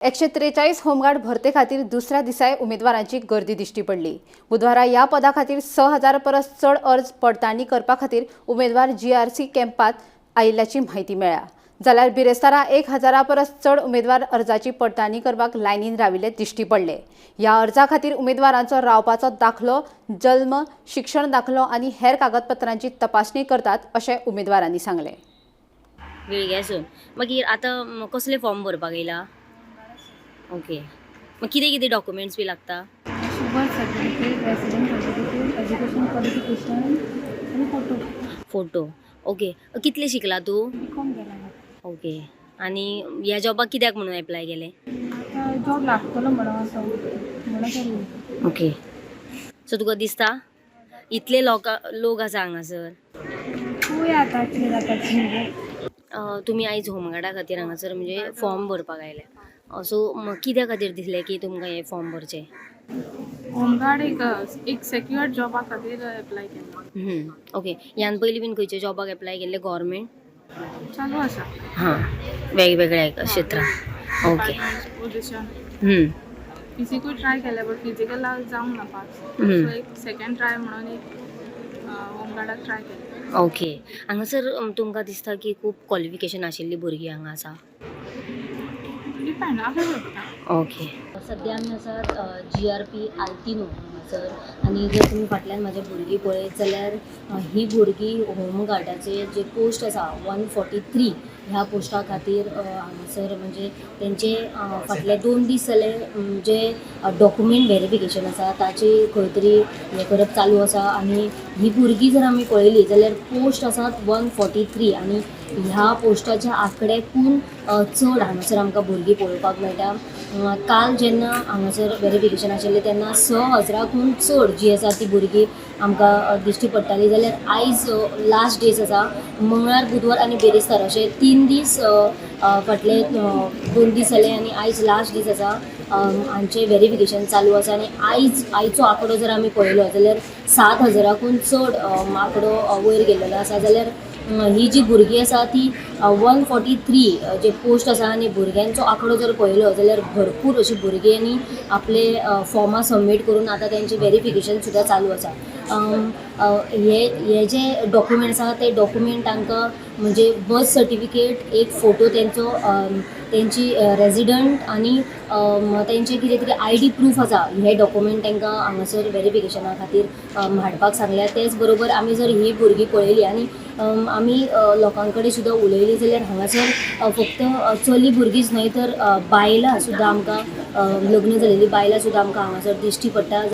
143 home guard भरते खातीर दुसऱ्या दिसाय उमेदवारांची गर्दी दिश्टी पडली. बुधवारा ह्या पदा खातीर 6000 परस चड अर्ज पडताळणी करपा खातीर उमेदवार जीआरसी कॅम्पात आयिल्ल्याची म्हायती मेळ्ळ्या. जाल्यार बिरेस्तारा 1000 परस चड उमेदवार अर्जाची पडताळणी करपाक लायनीन राविल्ले दिश्टी पडले. ह्या अर्जा खातीर उमेदवारांचो रावपाचो दाखलो, जल्म, शिक्षण दाखलो आनी हेर कागदपत्रांची तपासणी करतात अशें उमेदवारांनी सांगलें. वेळग्यासून मागीर आतां कसले फॉर्म भरपाक येयला? ओके, मग कितें कितें डॉक्युमेंट्स बी लागता? Birth certificate, resident certificate, education qualification आनी फोटो. Photo, okay. कितले शिकला तूं? बी कॉम केला. ओके, आनी ह्या जॉबाक कित्याक म्हणून एप्लाय केलें? आतां जॉब लागतलो म्हणून असो म्हणून केल्लें. ओके, सो तुका दिसता इतले लोक आसा हांगासर? पळोवया आतां कितें जाता तें. तुमी आयज होमगार्डा खातीर हांगासर म्हणजे फॉर्म भरपाक आयले, सो कित्या खातीर दिसलें की तुमकां हे फॉर्म भरचें? होमगार्ड एक एक सेक्युअर जॉबा खातीर एप्लाय केला. ओके, ह्यान पयलीं बीन खंयच्या जॉबाक एप्लाय केल्ले गव्हर्मेंट? चालू आसा. हां, वेगवेगळ्या क्षेत्रांत, ओके. पोझिशन. फिजिकूय ट्राय केले बट फिजिकल जावंक ना पास. सो एक सेकंड ट्राय म्हणून एक होमगार्डाक ट्राय केलें. ओके, हांगासर तुमकां दिसता की खूब क्वॉलिफिकेशन आशिल्ली भुरगीं हांगा आसा? डिपेंड आसूं शकता. ओके, सद्या आमी आसात जीआरपी आल्तिनो हांगासर आनी जर तुमी फाटल्यान म्हाज्या भुरगीं पळयत जाल्यार ही भुरगीं होमगार्डाचे जे पोस्ट आसा 143 ह्या पोस्टा खातीर हांगासर म्हणजे तेंचे फाटले 2 दीस जाले जे डॉक्युमेंट वेरिफिकेशन आसा ताचे खंय तरी हें करप चालू आसा. आनी ही भुरगीं जर आमी पळयली जाल्यार पोस्ट आसात 143 आनी ह्या पोस्टाच्या आंकड्याकून चड हांगासर आमकां भुरगीं पळोवपाक मेळटा. काल जेन्ना हांगासर वेरिफिकेशन आशिल्लें तेन्ना 6000कून चड जी आसा ती भुरगीं आमकां दिश्टी पडटाली, जाल्यार आयज लास्ट डेज आसा, मंगळार, बुधवार आनी बिरेस्तार अशे 3 दीस फाटले 2 दीस जाले आनी आयज लास्ट दीस आसा. हांचें वेरिफिकेशन चालू आसा आनी आयचो आंकडो जर आमी पळयलो जाल्यार 7000कून चड आंकडो वयर गेल्लो आसा. जाल्यार ही जी भुरगीं आसा ती 143 जे पोस्ट आसा आनी भुरग्यांचो आंकडो जर पळयलो जाल्यार भरपूर अशी भुरग्यांनी आपले फॉर्मां सबमीट करून आतां तेंचें वेरिफिकेशन सुद्दां चालू आसा. हे जे डॉक्युमेंट आसा ते डॉक्युमेंट तांकां म्हणजे बर्थ सर्टिफिकेट, एक फोटो तेंचो, तेंची रेजिडंट आनी तेंचे कितें तरी आयडी प्रूफ आसा, हे डॉक्युमेंट तांकां हांगासर वेरिफिकेशना खातीर हाडपाक सांगल्या. तेच बरोबर आमी जर ही भुरगीं पळयली आनी आमी लोकां कडेन सुद्दां उलयली जाल्यार हांगासर फक्त चली भुरगींच न्हय तर बायलां सुद्दां आमकां, लग्न जालेलीं बायलां सुद्दां आमकां हांगासर दिश्टी पडटा.